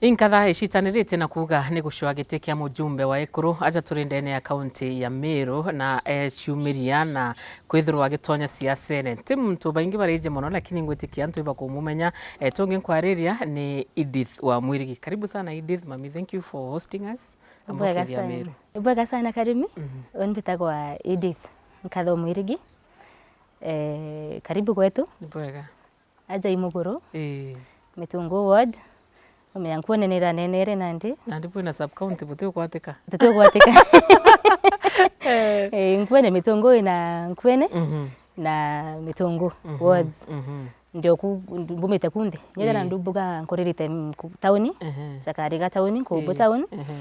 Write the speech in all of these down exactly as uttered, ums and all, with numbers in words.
Inkatha icitaniritie na kuuga ni gucua giti kia mujumbe wa ikuru aja turi ndene ya kaunti ya Meru na eciumiria na kwithirwa agitonya siasene. Ti muntu baingi bariji mono, lakini ngwitikia antu ibakumumenya. Eh, tungi nkwariria ni Edith wa Mwirigi. Karibu sana Edith, mami, thank you for hosting us. Ambokethia Meru. Ibwega sana Karimi. Mhm. Uni mbitagwa Edith Nkatha Mwirigi. Eh, karibu gwetu. Ibwega. Aja i Muguru, ii, Mitungu ward, umenya Nkuene ni iranenere nandi. Nandi bwina sub county butigwatika. Tutigwatika. Eh. Eh, Nkuene, Mitungu ina Nkuene, mhm, na Mitungu, mhm, wards. Mhm. Ndio ku mbumite kunthe. Nyethera, ii, ndumbuga nkuririte, mm, ku-, tauni, ehe, Chakariga tauni, Nkubu, ii, town. Ehe.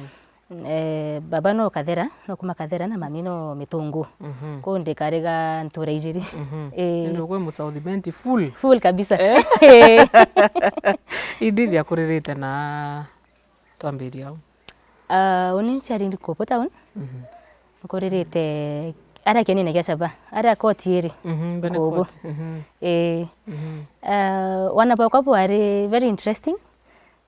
Eh, baba no Kathera, no kuma Kathera na mami no Mitungu. Mhm. Kuu ndikariga ntura ijiri. Mhm. Eh. Ndio kwe mu South Imenti full. Full kabisa. Eh. Eh. Edith akuririte na twambiria au. Ah, uni nciari Nkubu town. Mhm. Nkuririte aria kienine gia Chaba, aria koti iri. Mhm, mbene Nkubu. Koti. Mhm. Eh. Mhm. Ah, wana bwakwa bwari very interesting.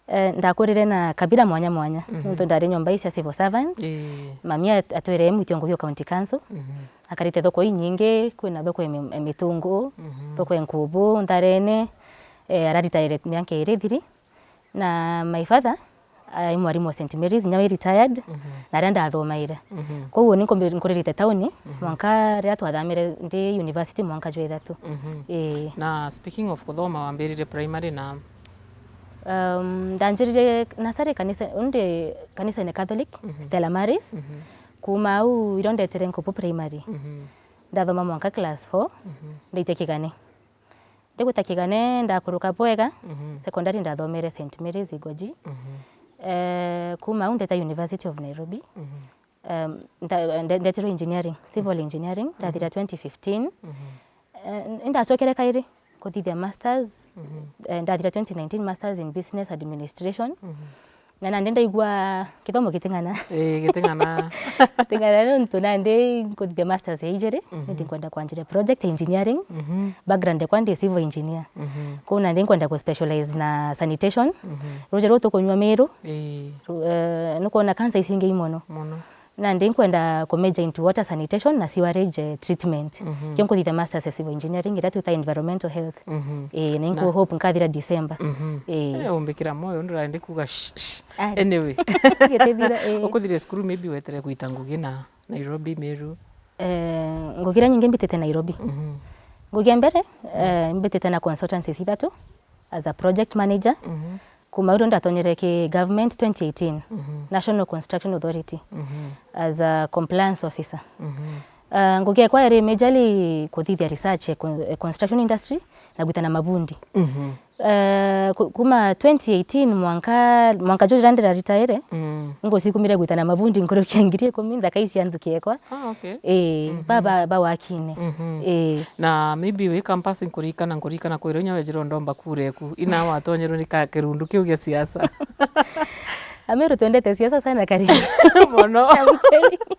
Eh, ndakurire na kabila mwanya mwanya, mhm, nontu ndari nyomba ii cia civil servant. Ii. Mami at-, atwire e mwitio ngugi o county council. Mhm. Akarite thoko inyingi, kwina thoko ya mi-, ya Mitungu, mhm, thoko ya Nkubu, Ntharene. Eh, araritaire miaka iri ithiri. Na my father, ai mwarimu wa Saint Mary's, inya wi retired, mhm, na aria ndathomaire. Mhm. Koguo ni nkumbi-, nkuririte tauni, mhm, mwanka riria twathamire ndi university mwanka jwa ithatu. Mhm. Ii. Na speaking of kuthoma, wambiririe primary na Um, ndanjirire nasari kanisa, undi kanisa-ini Catholic, mhm, Stella Maris. Mhm. Kuma au irio ndetere Nkubu Primary. Mhm. Ndathoma mwanka class four, mhm, ndaitia Kigane. Ndigwita Kigane, ndakuruka bwega, mhm, secondary ndathomere Saint Mary's Igoji. Mhm. Eh, kuma au ndeta University of Nairobi. Mhm. Um, nda-, nde-, ndetirwe engineering, civil engineering, ndathira twenty fifteen. Mhm. Eh, ndacokere kairi kuthithia masters, mhm, eh, ndathira twenty nineteen masters in business administration. Mhm. Na nandi ndaigua kithomo giting'ana. Eh, giting'ana. Giting'ana nontu nandi nkuthithia masters ya ijiri, mhm, nindi nkwenda kwanjiria project ya engineering. Mhm. Background yakwa ndi civil engineer. Mhm. Kuu nandi nkwenda ku specialize na sanitation. Mhm. Ruuji ruu tukunyua Meru, eh, ru-, eh, nukwona cancer icingi mono. Mono. Nandi nkwenda ku major into water sanitation na sewerage, eh, treatment. Mhm. Kio nkuthithia masters ya civil engineering, iria twita environmental health. Mhm. Ii, na nku hope nkathira December. Mhm. Ii. Eh, umbikira moyo, nduraende kuga sh, sh. Ari. Anyway. Gitithira, ii. Ukuthire cukuru maybe wetere gwita ngugi na Nairobi, Meru. Eh, ngugi iria nyingi mbitite Nairobi. Mhm. Ngugi ya mbere, eh, mbitite na consultancies ithatu as a project manager. Mhm. Kuma au rio ndatonyere ki government twenty eighteen, mhm, National Construction Authority, mhm, as a compliance officer. Mhm. Ah, ngugi yakwa yari majorly kuthithia research ya con-, ya construction industry na gwitana mabundi. Mhm. Eh, ku-, kuma twenty eighteen mwanka, mwanka juu riria ndiraritaire, mm, ngucikumire gwitana mabundi nkuruki ya ngiri ikumi nthaka ici ya nthuki ekwa. Ah, okay. Ii, mhm, ba, ba, ba wakine. Mhm. Ii. Na maybe wi campus nkurikana, nkurikana kwira inya wejirwe ndomba kura eku. Ina watonyerwe ni ka kirundu kiu gia siasa. Ameru twendete siasa sana kari. Mono. I'm telling you.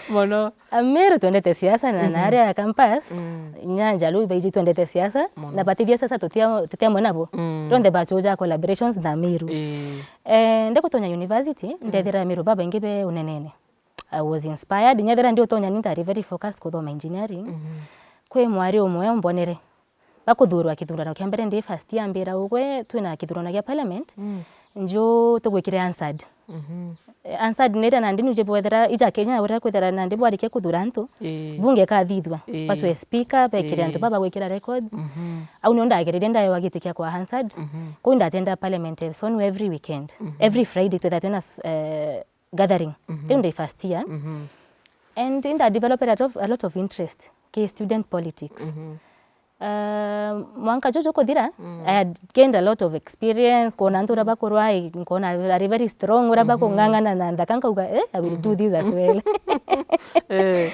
Mono. Ameru twendete siasa na, mhm, na aria campus, mm, inya Njaluo ibaiji twendete siasa, mono, na batithia siasa tutia, tutiamwe nabo. Mm. Rionthe bachuja collaborations na Ameru. Ii. Eh, ndigutonya university, mm, ndethira Ameru babaingi be unenene. I was inspired. Nyethira ndi utonya ni ndari very focused kuthoma engineering. Mhm. Kwi mwari umwe umbonere. Bakuthurwa kithurano kia mbere ndi first year, ambira, "Ugwe, twina kithurano gia parliament, mm, nju tugwikire Hansard." Mhm. Eh, Hansard ni iria nandi nuje bwethera, ija Kenya, uria kwithira nandi bwarikia kuthura antu, ii, bunge ikathithua. Ii. Baswe speaker, bekire antu, ii, baba gwikira records. Mhm. Au nio ndageririe ndaewa giti kia kwa Hansard. Mhm. Kuu ndatenda parliament, eh, sonu every weekend. Mhm. Every Friday twethira twina s-, eh, gathering. Mhm. Riu ndi first year. Mhm. And inda develop a lot of, a lot of interest ki student politics. Mhm. Uh, mwanka juju kuthira, mm, I had gained a lot of experience, kwona antu uria bakurwa, I-, nkona ari very strong, uria, mhm, bakung'ang'ana na nthaka, nkauga, "Eh, I will do, mhm, this as well." Eh.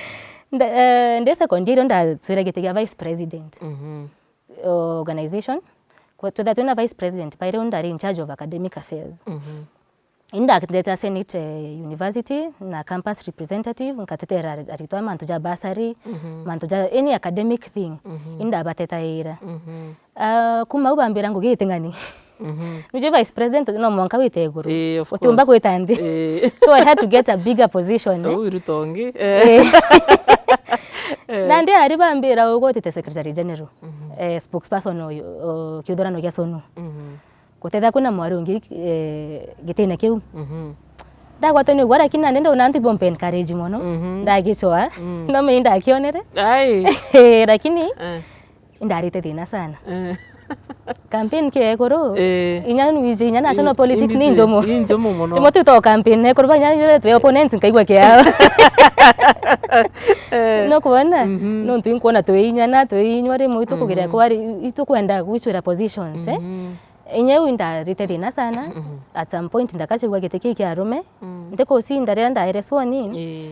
Nda-, eh, ndi second year, ndacwire giti gia vice president. Mhm. Organization. Kwa, twethira twina vice president, by riu ndari in charge of academic affairs. Mhm. Inda ndeta Senate, eh, University na campus representative, nkatetera ari-, aritwa mantu ja bursary, mhm, mantu ja any academic thing, mhm, inda batetaira. Mhm. Ah, kuma au bambira ngugi iting'ani. Mhm. Nuje vice president no mwanka wite iguru. Eh, of course. Utiumba gwita nthi. Eh. So I had to get a bigger position, eh. Uu iruta ungi. Eh. Eh. Na ndi ari bambira ugutite secretary general, mhm, eh, spokesperson uyu, o, kiuthurano gia Sonu. Mhm. Gutethia kwina mwari ungi, eh, gitine kiu. Mhm. Ndagwatwa ni ugwa, lakini nandi ndaona antu bompe encourage mono. Mhm. Ndagicoa. Mm. No me ndakionere. Ai. Eh, lakini, eh, indarite thina sana. Eh. Campaign ke ekuru, eh, inya nwiji, inya national politics ni njumu. Ni njumu mono. Rimwe twitwa campaign na ekuru banya twe opponents nkaigua kiao. Eh. No kuona? Mhm. Nontu inkuona twi inya na twi inywa rimwe itukugira, mhm, kwari itukwenda gwicwira positions, eh? Mhm. Inya iu indarite thina sana. Mhm. At some point ndakachigua giti kii kia arume. Mm. Ntikucinda riria ndaere sworn in. Ii.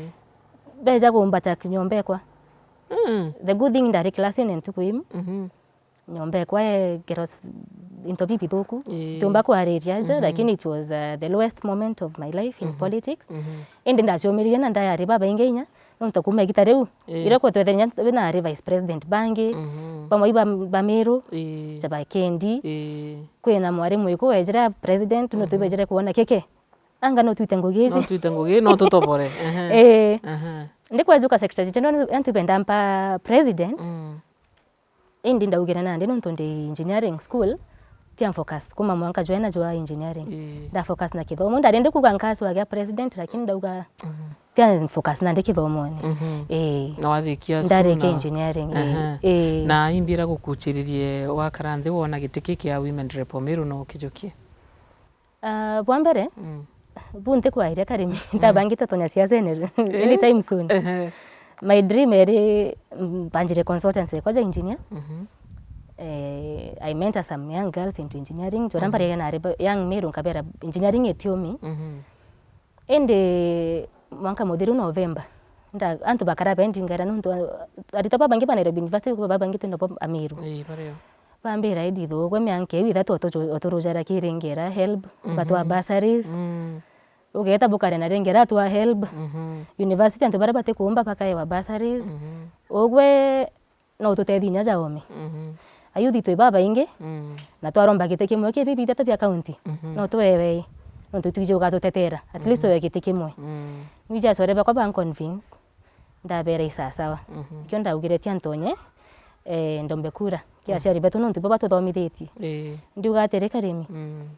Beja kumbata nyomba ekwa. Mm. The good thing ndari class ine ntuku imu. Mhm. Nyomba ekwa egero s-, into bibithuku. Ii. Ntiumba kwariria aja, mhm, lakini it was, uh, the lowest moment of my life in, mhm, politics. Mhm. Indi ndaciumiririe na ndayari babaingi inya, nontu kuuma igita riu, ii, iria kwetwethenya wina ari vice president bangi, mhm, bamwe ba, ba Miru, ii, ja ba Kendi, ii, kwina mwari mwiku wejire a president, nontu, mhm, bejire kwona kiki. Anga no twite ngugi iji? No twite ngugi, no tutobore. Ehe. Ii. Ehe. Ndikwejuka secretary general, antu benda mpa president. Mm. Indi ndaugire nandi nontu ndi engineering school, tia focus kuma mwanka jwena jwa engineering. Ii. Nda focus na kithomo. Ndari ndi kuga nkaswa gia president, lakini ndauga, mhm, tia focus nandi kithomone. Mhm. Ii. Na warikia cukuru. Ndarikia na engineering, ii. Aha. Ii. Na imbira gukuchiririe wakara nthi wona giti ki kia women rep o Miru no ukijukie? Ah, bwa mbere, mm, bu ntikwairia Karimi, mm, ntabangite tonya siasene, eh, anytime soon. Ehe. My dream eri, mm, mbanjire consultancy ekwa ja engineer. Mhm. Eh, I mentor some young girls into engineering. Jora, mhm, mbariaga nari ba-, young Miru nkabera engineering itiumi. Mhm. Indi mwanka muthiru November, nda-, antu bakara bendi ngera nontu a-, aritwa babangi ba Nairobi University, babangi twina bo Amiru. Ii, bario. Bambira, "Edith, ugwe mianka iu ithatu otuju-, oturujara ki ringi era helb, mhm, batwa bursaries. Mm. Ugeta bukare na ringi era atwa helb. Mhm. University antu baria batikuumba bakaewa bursaries. Mhm. Ugwe no ututethie inya ja oome." Mhm. Ayuthi twi babaingi, mm, na twaromba giti kimwe ki bibi bithatu bia county. Mhm. No twewe, nontu twiji ugatutetera. At least, mhm, twewe giti kimwe. Mm. Nwiji acore bakwa ban convince, ndabera isasawa. Mhm. Nikio ndaugire tia ntonye, eh, ndombe kura. Kia, mm, aciari betu nontu bo batuthomithitie. Ii. Ndiuga atiri Karimi. Mm.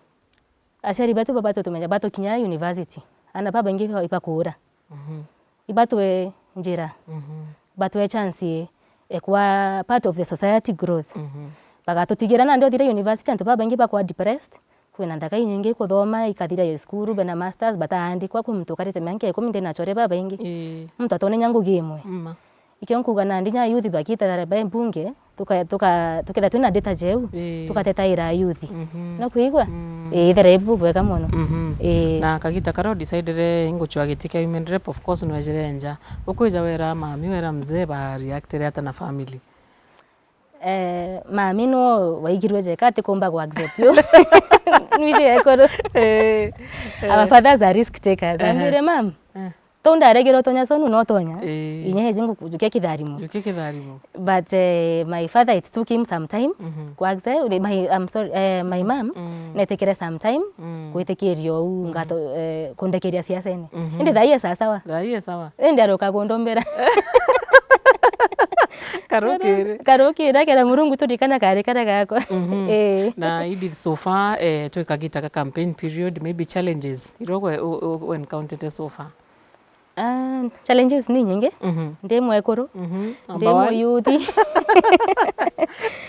Aciari betu baba tutumenya batukinya university. Ana babaingi iba-, ibakuura. Mhm. Ibatwe njira. Mhm. Batwe chance e kwa part of the society growth. Mhm. Bagatutigira nandi othire university antu babaingi bakwa depressed. Kwina nthaka inyingi kuthoma, ikathira yo cukuru, bena masters, bataandikwa, kwi muntu ukarite mianka ikumi ndina acore babaingi. Ii. Muntu atonenya ngugi imwe. Mma. Ikio nkuga nandi nya youth bakita be mbunge, tuka-, tuka-, tukethira twina data jeu, ii, tukatetaira youth. Mhm. No kwigua? Mm. Ii, ithera ibu bwega mono. Mhm. Ii. Na kagita karia udecidere inguchwa giti kia women rep, of course, nwejire nja. Ukwija wera mami, wera mzee, ba reactire ata na family? Eh, mami no waigirwe jeka atikumba gu accept u. Nwiji ekuru. Eh, eh. Our fathers are risk takers. Ehe. Ambire, "Mam, eh, to ndaregirwo tonya sonu no tonya. Eh. Inya heji ngukujukia kitharimo." Jukia kitharimo. But, eh, my father, it took him some time, mhm, ku accept, my, I'm sorry, eh, my mom, mm, netikire some time, mm, gwitikiria uu, mhm, ngato, eh, kundekeria siasene. Mhm. Indi thaii e sasawa. Thaii e sawa. Indi aroka kundombera. Karukiri. Karukiri, akera Murungu turikana kari karia gakwa. Mhm. Eh. Na Edith, so far, eh, twi kagita ka campaign period, maybe challenges, iria ugwe-, u-, u-, u-, encountered so far? Ah, challenges ni nyingi. Mhm. Ndi mwekuru. Mhm. Ndi number one. Muyuthi.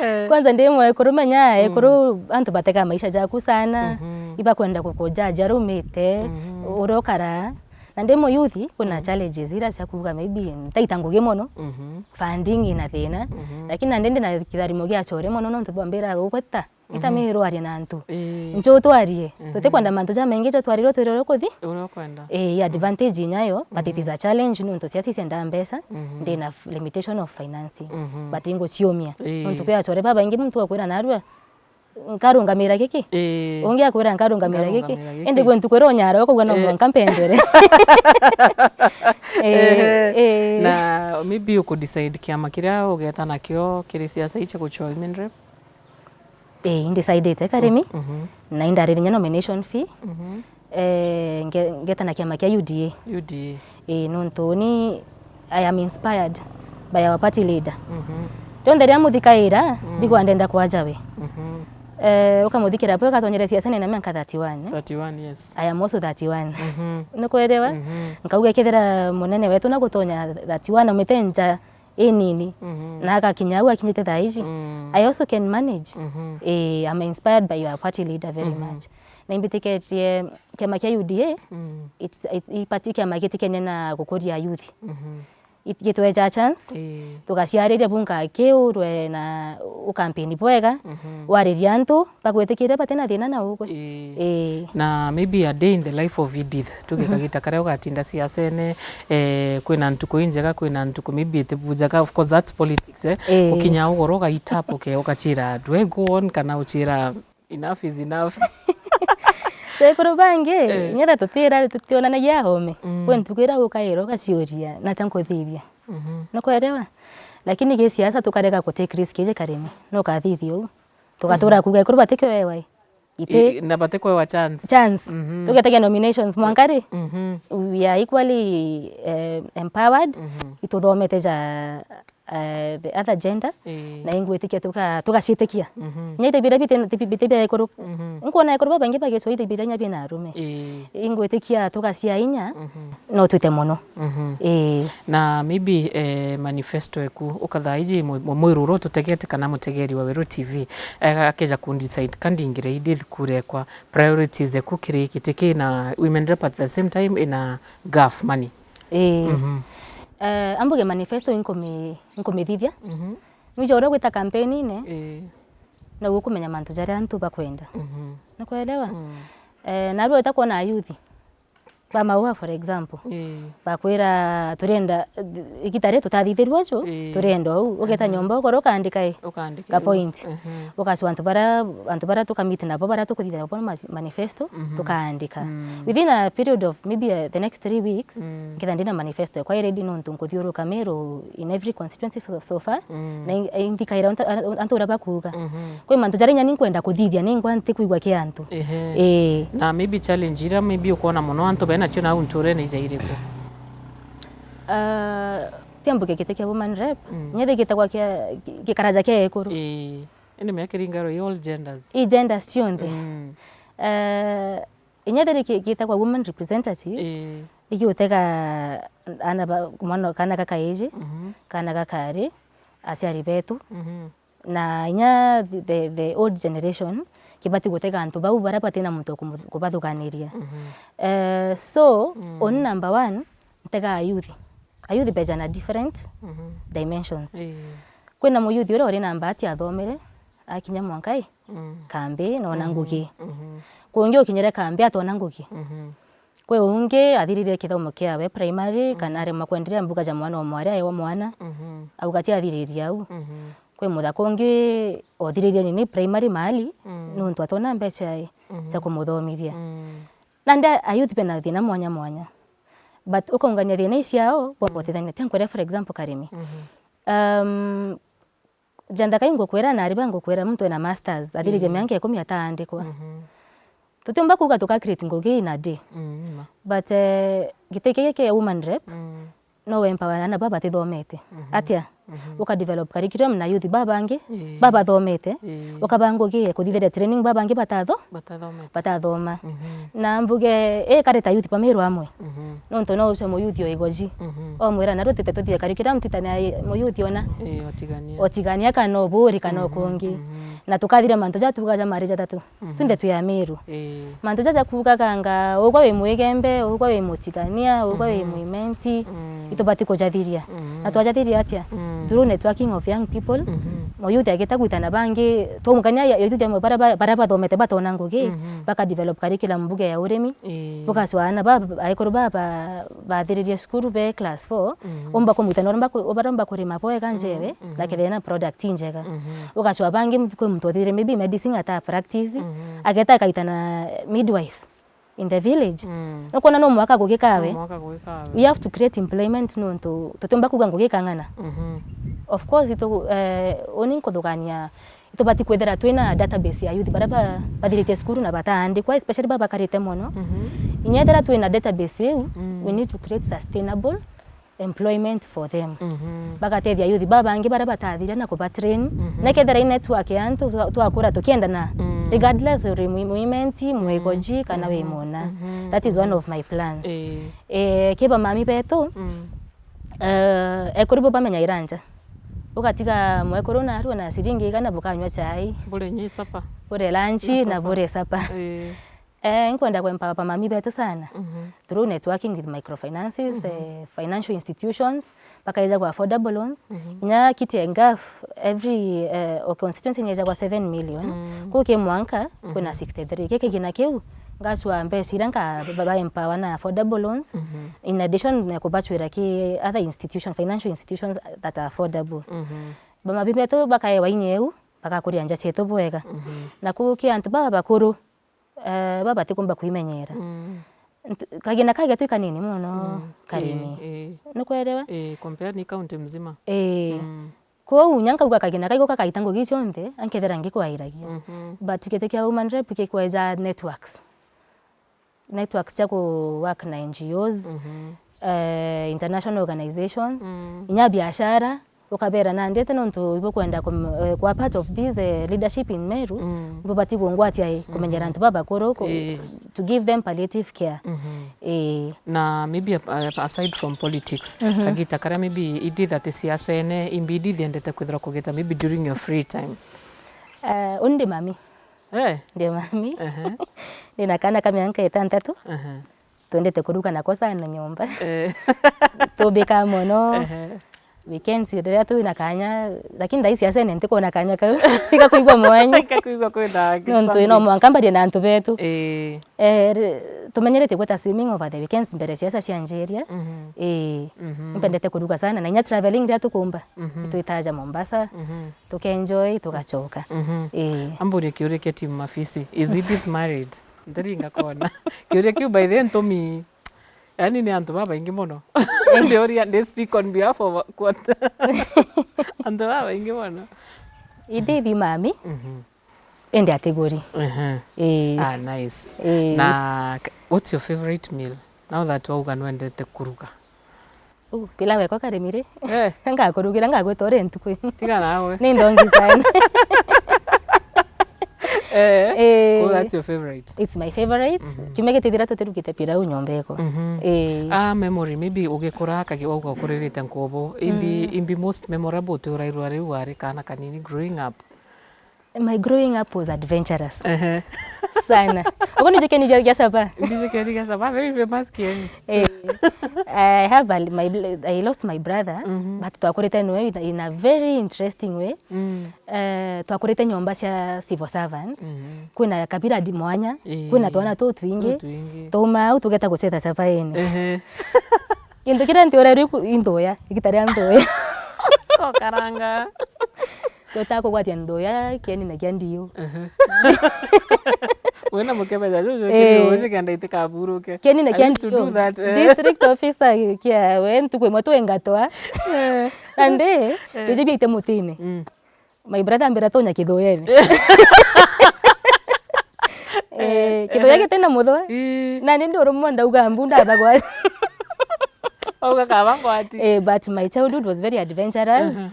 Eh. Kwanza ndi mwekuru, menya, mm, ekuru antu batega maisha jaku sana. Mhm. Ibakwenda kukujaja rumite, mhm, urokara. Na ndi muyuthi, kwina, mhm, challenges ira cia kuuga maybe ntaita ngugi mono, mhm, funding ina thina, mhm, lakini nandi ndina kitharimo gia acore mono nontu bambiraga ugweta, mhm, ita Miru aria na antu. Ii. Njo twarie, mhm, tutikwenda mantu jamaingi jo twarirwe twire uria kuthi. Uria ukwenda. Ii, advantage inyayo, but it is, mhm, a challenge nontu cia cicia nda mbeca, mhm, ndina f-, limitation of financing. Mhm. But inguciumia. Ii. Nontu kwi acore babaingi muntu akwira narua, nkarungamira giki. Ii. Ungi akwira nkarungamira giki. Nkarungamira giki. Indi gwe ntuku iria unyara ukauga no, ii, mwanka mpendere. Ii, ehe, ii. Na maybe uku decide kiama kiria ugeta nakio kiri siasa icha guchwa women rep? Ii, indecidite karimi. Mhm. Na indaririe nomination fee. Mhm. Eh, nge- ngeta na kiama kia U D A. U D A. Ii, nontu ni I am inspired by our party leader. Mhm. Rionthe riria muthikaira, Mm. mbigwa ndenda kwaja we. Mhm. Eh, ukamuthikira bwega, atonyere siasene na miaka thirty-one, eh? Thirty-one, yes. I am also thirty-one. Mhm. Nukwelewa? Mhm. Nkauga kethira munene wetu na gutonya thirty-one aumite nja inini, Mhm. na agakinya au akinyite thaa ici, Mm. I also can manage. Mhm. Eh, I'm inspired by your party leader very Mhm. much. Na imbitikitie kiama kia U D A, Mm. it's, it, ipati kiama gitikene na gukuria youth. Mhm. It- gitweja chance, Ii. tugaciariria bunka kiurwe na ukampeni bwega, Mhm. wariria antu bagwitikire batina thina na ugwe. Ii. Ii. Na maybe a day in the life of Edith, tuge Mhm. kagita karia ugatinda siasene, eh, kwina ntuku injega, kwina ntuku maybe itibujaga, of course that's politics, eh. Ii. Ukinya ugoro ugaita uke ugachira andu, eh, go on, kana uchira enough is enough. Sekuru bangi, Eh. nyetha tutira tutionanagia ahome. Mm. Kwi ntuku iria ukaira ugaciuria, nata nkuthithia. Mhm. Nukwelewa? Lakini gi siasa tukarega ku take risk iji karimi. No ukathithia uu. Tugatura kuga ekuru batikioewa i. Iti I- na batikwewa chance. chance. Mhm. Tugetagia nominations mwanka ri. Mhm. We are equally eh, empowered. Mhm. Ituthomete ja eh, the other gender. Ii. Na ingwitikia tuga- tugaciitikia. Mhm. Nya itibira biti- biti- biti bia ekuru. Mhm. Nkwona ekuru babaingi bagicwa itibira nya bina arume. Ii. Ingwitikia tugaciainya Mhm. no twite mono. Mhm. Ii. Na maybe eh, manifesto eku ukathaa iji mu- mu- mwiruro tutegete kana mutegeri wa Weru T V eh, akeja ku decide ka ndingire Edith kura ekwa, priorities eku kiri giti ki na women rep at the same time ina gaf money. Ii. Mhm. Eh, ambuge manifesto inkumi- inkumithithia. Mhm. Nwija uria gwita campaign-ine, ii, noguo ukumenya mantu jaria antu bakwenda. Mhm. Nukwelewa? Mm. Eh, narua wita kwona ayuthi ba Maua, for example, ii, bakwira, "Turenda, igita ri tutathithirua ju, ii, turenda uu." Ugeta nyomba ukoro ukaandika i, ukaandika ka point. Mhm. Ukacua antu bara, antu bara tukamiti nabo, bara tukuthithia nabo ma- manifesto, mhm, tukaandika. Mm. Within a period of maybe uh, the next three weeks, mm, nketha ndina manifesto ekwa i ready, nontu nkuthiuruka Meru in every constituency so, so far. Mm. Na in- inthikaira antu, antu uria bakuuga. Mhm. Kwi mantu jaria inya ni nkwenda kuthithia, ni ngwa ntikwigua ki antu. Ehe. Ii. Na maybe challenge iria maybe ukwona mono antu benacio nau nturene ija iriku? Ah, tiambuke giti kia woman rep, mm, nyethigitagwa kia gikaraja kia ekuru. Ii. Indi mea kiringaro i all genders. I genders cionthe. Mm. Eh, inya thiri ki- gitagwa woman representative, ii, igiutega ana ba- mwana, kana gakaiji, mhm, kana gakari, aciari betu. Mhm. Na inya the, the, the old generation, kibati gutega antu bau baria batina muntu wa kumu- kubathuganiria. Mhm. Eh, so, mm, uni number one, ntega ayuthi. Ayuthi beja na different, mhm, dimensions. Ii. Kwina muyuthi uria uri na mbati athomere, akinya mwanka i, mm, kambi, nona, mhm, ngugi. Mhm. Kungi ukinyire kambi, atona ngugi. Mhm. Kwi ungi athiririe kithomo kiawe primary, kana, mhm, aremwa kwenderea mbuga ja mwana o mwari aewa mwana, mhm, auga ti athiririe au. Mhm. Kwi muthaka ungi othiririe nini primary mahali, mm, nuntu atona mbeca i, mhm, cia kumuthomithia. Mm. Nandi ayuthi bena thina mwanya mwanya. But ukaungania thina iciao, bwabotithania. Tia nkwire, for example, Karimi. Mhm. Um, Jenda kai ngukwira, na ariba ngukwira, muntu ena masters, athiririe, mm, miaka ikumi ataandikwa. Mhm. Tutiumba kuuga tuka create ngugi in a day. Mm, ma. But, eh, giti kii kia woman rep, mm, no empower ana baba batithomete. Mhm. Atia? Mhm. Uka develop curriculum na youth babangi, ii, babathomete, ii, ukaba ngugi ya kuthithiria training babangi batatho- batathomete, batathoma. Mhm. Na mbuge, ii, kareta youth ba Meru amwe. Mhm. Nontu no uce muyuthi o igoji. Mhm. Omwira, na rutite tuthie curriculum tutane muyuthi ona. Ii, otigania. Otigania kana oburi kana, mhm, okungi. Mhm. Na tukathira mantu jatuga ja mari jatatu. Mhm. Twinthe twi Ameru. Ii. Mantu jaja kuugaga anga ugwe wi Mwigembe, ugwe wi Mutigania, ugwe wi, mhm, Mwimenti, mm, itubati kujathiria. Mhm. Na twajathiria atia? Mm. Through networking of young people, mhm, muyuthi agita gwitana bangi, twaungania ya- youth amwe bara ba- bara bathomete batona ngugi, mhm, baka develop curriculum mbuge ya urimi. Ii. Bukacwa ana ba aikuru ba ba- bathiririe cukuru be class four, mhm, umba kumwitana uria umba ku- uria umba kurima bwega, mhm, njewe, mhm, na kethira ena product injega. Mhm. Ugacwa bangi, kwi muntu othire maybe medicine ata practice, mhm, ageta akaitana midwives in the village. Mm. Nukwona no mwaka gugikawe. No mwaka gugikawe. We have to create employment nontu tutiumba kuuga ngugi ikang'ana. Mhm. Of course, itu, eh, uni nkuthugania tubati kwithira twina database ya youth baria ba-, bathiritie cukuru na bataandikwa, especially baba bakarite mono. Mhm. Inya ethira twina database iu, Mm. we need to create sustainable employment for them. Mhm. Bagatethia youth babangi baria batathire na kubatrain. Mhm. Na kethira i network ya antu twa-, twakura tukiendana, Mm. regardless uri mwi-, mwimenti, mwikoji, kana wi Mhm. muna. Mhm. That is one of my plans. Eh. Eh, ki bamami betu, Mm. eh, ekuru bo bamenya iranja. Ugatiga mwekuru narua na ciringi igana bukanywa chai. Bure nyi sapa. Bure lunch Na na sapa. bure sapa. Eh. Eh, nkwenda ku empower bamami betu sana. Mhm. Through networking with microfinances, Mhm. eh, financial institutions, bakaija kwa affordable loans. Mhm. Inya kiti ya ngaff, every, eh, o constituency ni ejagwa seven million. Mm. Kuu ki mwanka, kwina Mhm. sixty-three. Ki kigina kiu, ngacua mbeca iria nka ba, ba empower na affordable loans. Mhm. In addition, na kubacwira ki other institutions, financial institutions that are affordable. Mhm. Bamami betu bakaewa inya iu, bagakuria nja cietu bwega. Mhm. Na kuu ki antu baba bakuru, eh, baba batikumba kwimenyera. Mm. Ntu-, kagina kage twi kanini mono, Mm. karimi. Eh, eh. Nukwelewa? Eh, compare ni county mzima. Eh. Mm. Kwou, nya nkauga kagina kaigo kakaita ngugi cionthe, ankethera ngikwairagia. Mhm. But giti kia woman rep gikweja networks. Networks cia ku work na N G Os, Mhm. eh, international organizations, Mm. inya biashara, ukabera nandi ati nontu ibukwenda kum-, eh, kwa part of this, eh, leadership in Meru, Mm. ibubati kungwatia, eh, kumenyera Mm-hmm. antu babakuru, ku-, Eh. to give them palliative care. Mhm. Eh. Na maybe ap-, ap-, aside from politics, Mhm. kagita karia maybe Edith ati siasene, imbi Edith endete kwithirwa kugita maybe during your free time? Eh, uni ndi mami. Eh? Ndi mami. Ehe. Ndina kana ka mianka itantatu. Ehe. Twendete kuruga nako sana nyomba. Eh. Tubika mono. Ehe. Weekends riria twina kanya, lakini thaa ici asene ntikwona kanya kau. Tiga kwigua mwanya. Tiga kwigua kwina angi. Nontu no mwanka mbarie na antu betu. Eh. Eh, ri-, tumenyerete gwita swimming over the weekends mbere ciaca cianjiria. Mhm. Eh. Mhm. Mpendete kuruga sana. Na inya traveling riria tukumba. Mhm. Twitaja Mombasa. Mhm. Tukenjoy, tugacoka. Mhm. Ii. Amburie kiuria kia Team Mafisi. Is Edith married? Ndiri ngakona. Kiuria kiu by the way ntumi. Yani ni antu babaingi mono. Ndiuria, ndi speak on behalf of what? Antu babaingi mono. Edith mami. Mhm. Indi atiguri. Ehe. Ii. Ah, nice. Ii. Na k-, what's your favorite meal? Now that wauga nwendete kuruga. Uh, pilau eko karimi ri. Eh. Ngakurugira, ngagwita uri ntuku. Tiga nawe. Ni ndongi sana. Eh. Eh. Oh, that's your favorite. It's my favorite. Mhm. Kiumia gitithira tutirugite pilau nyomba eko. Mhm. Eh. Ah, memory, maybe ugikura, kagi-, wauga ukuririte Nkubu. Imbi, Mm. imbi most memorable ti urairwa riu wari kana kanini growing up? My growing up was adventurous. Ehe. Sana. Uko ni jikeni ja, ja sapa? Ndi jikeni ja sapa, very famous kieni. Eh, I have a, my bl-, I lost my brother, Mhm. but twakurite nawe in a, in a very interesting way. Mm. Eh, twakurite nyomba cia civil servants. Mhm. Kwina kabira di mwanya, Eh. kwina twana tutwingi. Tutwingi. Tuma au tugeta gucetha sapa ini. Ehe. Kintu kiria ntiura riu ku-, i nthuya, igita ria nthuya. Kokaranga. Tweta kugwatia nthuya, kieni na kia ndiu. Aha. Wina mukebe ja juju, Eh. Kieni uci kenda itikaburuke. Kieni na I kia used to ndiu. Do that, eh. District officer kia we, ntuku imwe twingatwa. Eh. Nandi, Eh. Tujibia ite mutini. Mm. My brother ambira tonya kithueni. Eh, kithuya gitina muthwe. Ii. Na ni ndi urumwe ndauga mbu ndathagwa. Auga kaba ngwati. Eh, but my childhood was very adventurous. Aha.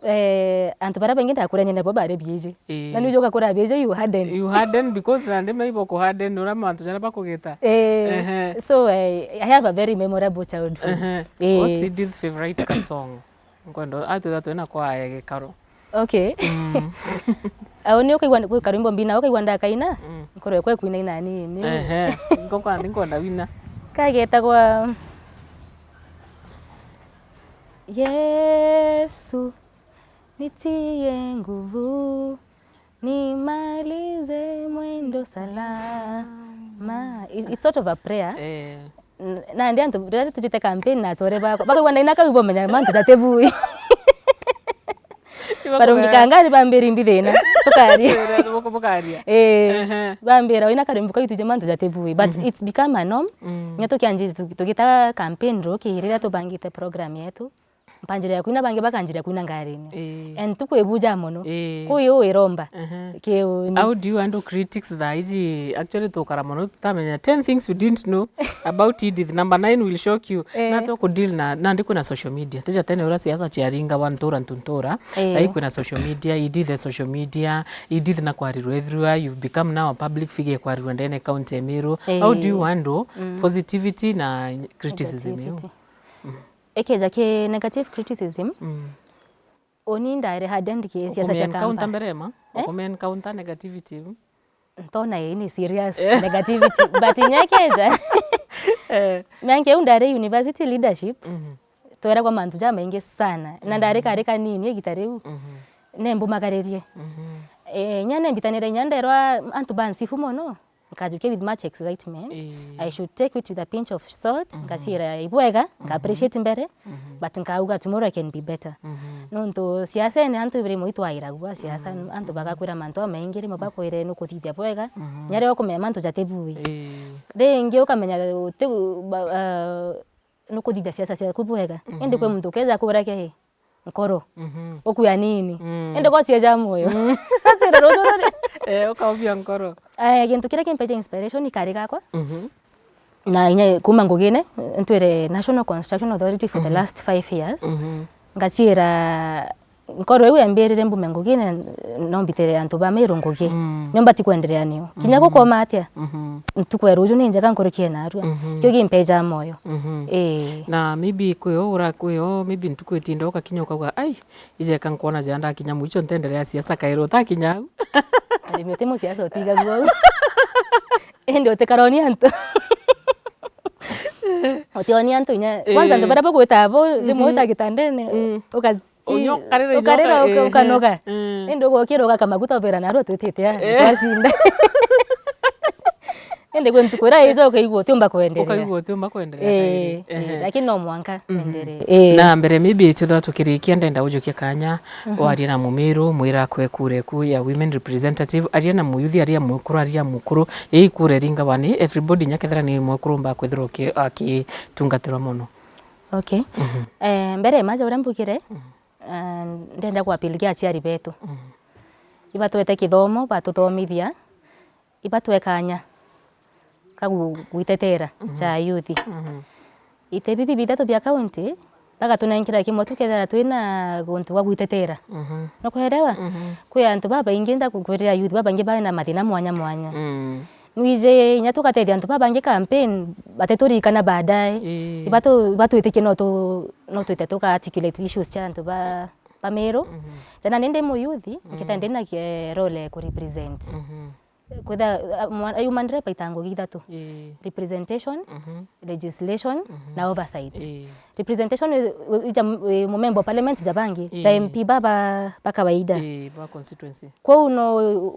Eh, antu baria baingi ndakurania nabo bari biiji. Ii. Na ni ujuga kura biiji you harden. You harden because nandi maibo ku harden uria mantu jaria bakugita. Eh, Ehe. So I, I have a very memorable childhood. Ehe. Eh. What's Edith's favorite ka song? Nkwenda atwitha twina kwaya gikaro. Okay. Mm. Au ni ukaigua kwi karwimbo mbina, ukaigua ndakaina? Mm. Nkorwe kwe kuina ina nini. Ehe. Ngokwa ndi nkwenda wina. Kagetagwa Yesu, nitie nguvu, nimalize mwendo salama. It-, it's sort of a prayer. Eh. N-, nandi antu riria tujite campaign na achore bakwa, bakaigua ndaina kau bomenya mantu jatibui. Barungika ngari bambiri mbi thina, tukaria. Buku-, bukaria. Eh, Ehe. Bambira, "Wina karimbo kau ituje mantu jatibui." But Mhm. it's become a norm. Mm. Nya tukianji-, tu-, tugita campaign ruki, riria tubangite program yetu. mpanjiria kwina, bangi bakanjiria kwina ngarine. Ii. And tukwibuja mono. Ii. Kuu iu iromba. Ehe. Kiuni. How do you handle critics thaa iji? Actually, tukara mono tutamenya ten things you didn't know about Edith. Number nine will shock you. Ii. Na tuku deal na, nandi kwina social media. Tija tene uria siasa ciaringagwa ntura ntu ntura. Ii. Thaa ii kwina social media, Edith e social media, Edith na kwarirwa everywhere. You've become now a public figure kwarirwa ndene county ya Meru. How do you handle positivity na criticism iu? Negativity. Ikeja ki negative criticism, mm, uni ndaire hardened ki siasa cia campus. Ukumia encounter mbere ma? Eh? Ukumia encounter negativity iu? Ntona ii ni serious negativity, but inya ikeja. Eh. Mianke iu ndaire university leadership, mhm, tweragwa mantu jamaingi sana. Na ndari kari kanini igita riu. Mhm. Nembumagaririe. Mhm. Eh, inya nembitanire inya nderwa antu bansifu mono. Nkajukia with much excitement. Ii. I should take it with a pinch of salt. Mhm. Ngacira ibwega, nka appreciate mbere, mhm, but nkauga tomorrow I can be better. Mhm. Nontu siasene antu rimwe itwairagua siasa, mhm, antu bagakwira mantu amaingi, rimwe bakwire nukuthithia bwega, mhm, nyare ukumenya mantu jatibui. Ii. Ringi ukamenya uti, ba-, ah, nukuthithia siasa ciaku bwega. Mhm. Indi kwi muntu ukeja kurakia i nkoro. Mhm. Ukuya nini? Mm. Indi gocieja moyo. Mm. Gocira ruju ruri. Eh, ukaubia nkoro. Eh, gintu kiria kimpeja inspiration ikari gakwa. Mhm. Na inya kuma ngugine, ntwire National Construction Authority for the, mhm, last five years. Mhm. Ngacira nkoro iu yambirire mbume ngugine, no mbitire antu ba Meru ngugi. Mm. Nio mbati kwenderea nio. Kinya, mhm, gukoma atia? Mhm. Ntuku ya ruju ni njega nkuruki ya narua. Mhm. Kio gimpeja moyo. Mhm. Ii. Na maybe kwi o ura-, kwi o maybe ntuku itinda ukakinya ukauga, "Ai, ijeka nkwona ja ndakinya mwicho ntenderea siasa kairi utakinya au." Arimi uti musiasa utigagua au. Indi utikaroni antu. Utioni antu inya. Kwanza, ii, antu baria bagwita abo, rimwe, mhm, wita gitandene, mm, ukaci-, ukarira, ukarira inyoka, uka-, ehe, ukanoga. Mm. Indi ugokira ugaka maguta ubira narua twitite aa, eh, twacinda. Indi kwi ntuku iria ija ukaigua utiumba kwenderea. Ukaigua utiumba kwenderea, eh, kairi. Ehe. Eh, lakini no mwanka, mhm, wenderee. Eh. Na mbere maybe twithira tukirikia, ndenda ujukia kanya, mhm, warie na Mumiru, mwira akwe kura eku ya women representative, aria na muyuthi, aria mwikuru, aria mukuru, ii kura iringa wani, everybody nya kethira ni mwikuru mba kwithirwa aki-, akitungatirwa mono. Okay. Mhm. Eh, mbere maja uria mbugire, mhm, eh, ndenda ku appeal kia aciari betu. Mhm. Ibatwete kithomo, batuthomithia, ibatwe kanya ka gu-, gwitetera, mhm, ja youth. Mhm. Ite bibi bithatu bia county, bagatunenkera kimwe tukethira twina guntu gwa gwitetera. Mhm. Nukwelewa? Mhm. Kwi antu babaingi, ndakukwirira youth babaingi bari na mathina mwanya mwanya. Mm. Nwiji inya tugatethia antu babangi campaign, batiturikana baadaye. Ii. Ibatu-, ibatwitikie no tu-, no twite tuka articulate issues cia antu ba, ba Meru. Mhm. Jana ni ndi muyuthi, mhm, nkita ndina ki-, role ya ku represent. Mhm. Kwitha, a, mwa-, human rep aita ngugi ithatu. Ii. Representation, mhm, legislation, mhm, na oversight. Ii. Representation wi, wi, ija m-, wi mumemba wa parliament ja bangi, ja, ii, M P baba ba kawaida. Ii, ba constituency. Kwou no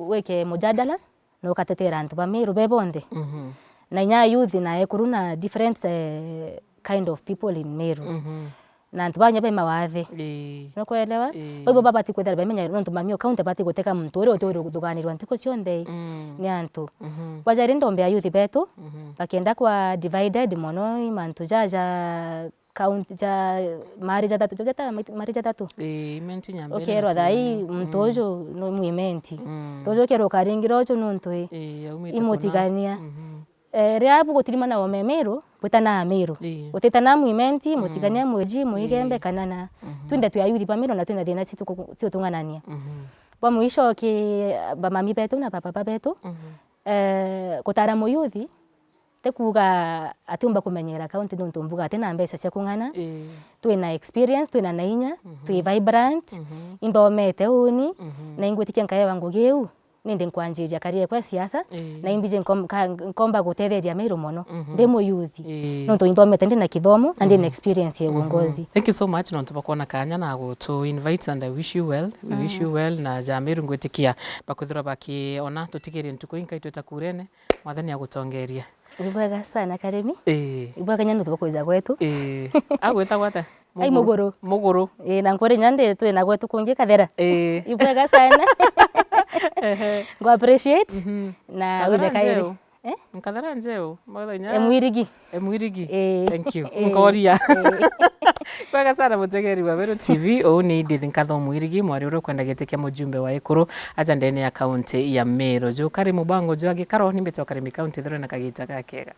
wike mujadala, na ukatetera antu ba Meru be bonthe. Mhm. Na inya youth na ekuru na different, eh, kind of people in Meru. Mhm. Na antu banya be mawathe. Ii. Nukwelewa? Ii. Kwa hivyo babati kwithira bamenya nontu mami o county abati guteka muntu uria uti uri guthuganirwa ntuku cionthe, mm, ni antu. Mhm. Bajari ndombe ya youth betu, mhm, bakenda kwa divided mono i mantu jaja county ja mari jathatu, jajeta mari jathatu. Ii, imenti nyambe. Ukerwa na thaa ii, mm, muntu uju no mwimenti. Mm. Ruju ukerwa ukaringira uju nontu i, ii, aumite imutigania. Kuna. Mhm. Eh, riria bugutirimana o me Meru, bwitanaa Meru. Ii. Utitanaa mwimenti, mm, mutigania, mwiji, muigembe, ii, kana na. Mhm. Twinthe twi ayuthi ba Meru na twina thina citu-, ciutung'anania. Mhm. Bwa mwisho ki bamami betu na bababa betu, mhm, eh, gutara muyuthi, ti kuuga atiumba kumenyera county nontu mbuga atina mbeca cia kung'ana. Ii. Twina experience, twina na inya, mhm, twi vibrant, mhm, inthomete uni, mhm, na ingwitikia nkaewa ngugi iu. Nindi nkwanjiria career ekwa ya siasa, ii, na imbiji nkom-, ka-, nkomba gutetheria Meru mono, mhm, ndi muyuthi. Ii. Nontu inthomete, ndina kithomo, na ndina, mhm, experience ya, mhm, uongozi. Thank you so much nontu bwa kwona kanya na gutu invite, and I wish you well. We wish, mm, you well, na ja Meru ngwitikia bakwithirwa bakiona tutigirie ntuku inkai twita kurene, Mwathani agutongerie. Ibwega sana Karimi. Ii. Ibwega nya nontu bwa kwija gwetu. Ii. Agwitagwa atia? Ai, Muguru. Muguru. Muguru. Ii, na nkuri nya ndi twina gwetu kungi Kathera. Ii. Ibwega sana. Ehe. Ngo appreciate. Mhm. Na Kathera wije kairi. Njeu. Eh? Nkathera njeu. Mwathenya. Emwirigi. Emwirigi. Ii. Thank you. Ii. Nkoria. Ii. Kwega sana mutegeri wa Meru T V, uu ni Edith Nkatho Mwirigi, mwari uria ukwenda giti kia mujumbe wa Ekuru aja ndene ya kaunti ya Meru. Jukari mubango jwa gikaro, ni mbite o Karimi County, thirwe na kagita gakega.